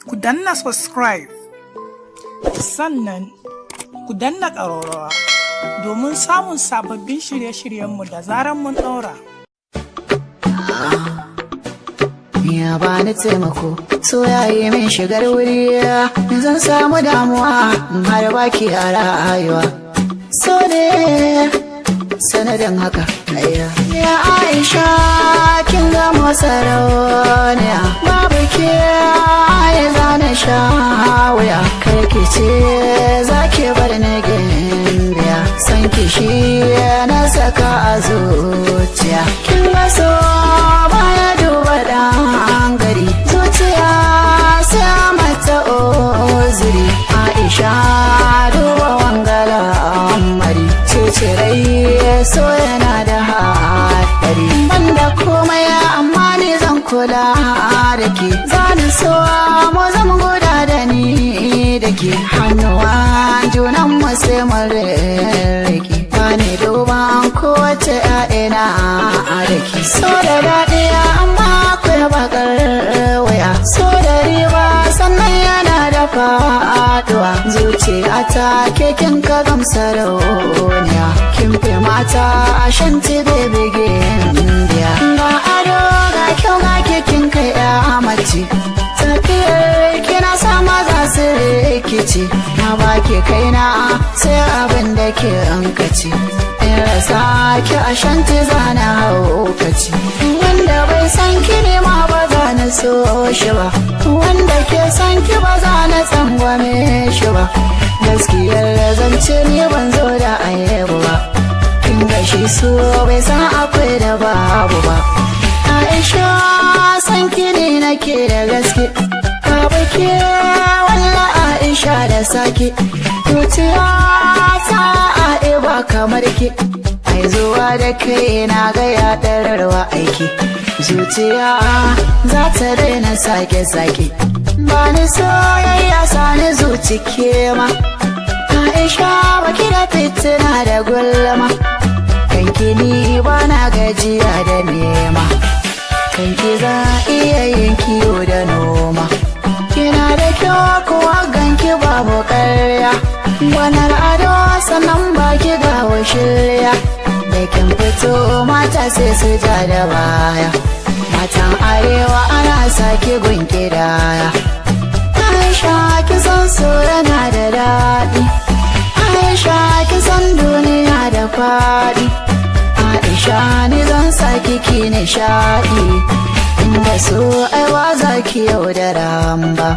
Ku danna subscribe, sannan ku danna ƙararrawa domin samun sababbin shirye-shiryenmu da zarar mun ɗaura. Ya bani taimako, so ya yi min shigar wuri, zan samu damuwa har baki a rayuwa. So ne sanadin haka. Ya Aisha, kin gama sarauniya, babu ke ya zana sha wuya. Karki ce za ki bar ni gimbiya, san ki shi na saka a zuciya. Kin ga so baya duba dan gari, zuciya sai mata oziri. Aisha, duba wangala amari, cece rai, so yana da haɗari. Banda komai amma ni zan kula da ke, zani so mu zama guda da ni da ke, hannuwa junan mu sai mu rike, bani duban kowace 'ya'ina da ke. So da daɗi amma akwai bakar waya, so da riba sannan yana da faɗuwa. Zuciya ta kekin ka gamsa rauniya, kin fi mata a shanti baby gimbiya. Ga ado, ga kyau, ga kekin kai ya mace, tafiyar kina sa maza su rikici. Na baki kaina, sai abin da ke kaci, in rasa ki a shanti zana haukaci. Wanda bai san ki ne ma ba za na so shi ba, wanda ke san ki ba za na tsangwame shi ba. Gaskiyar zance ni ban zo da ayyabu ba, kin ga shi so bai san akwai da babu ba. Aisha, san ki ne nake da gaske, babu ke walla Aisha da sake. Zuciya ta ba kamar ki, ai zuwa da kai na ga ya ɗararwa aiki. Zuciya za ta daina sake-sake, ba ni soyayya sani zuci ke ma. Aisha, baki da fitina da gulma, kanki ni ba na gajiya da nema, kanki za iya yin kiwo da noma. Kina da kyau kuwa ganki babu karya, gwanar ado sannan baki gawo shirya. Da kin fito mata sai su ja da baya, matan arewa ana sake gunki daya. Aisha, kisan so yana da daɗi. Aisha, kisan duniya da faɗi. Aisha, ni zan saki ki nishaɗi, inda so aiwa zaki yau da ramba.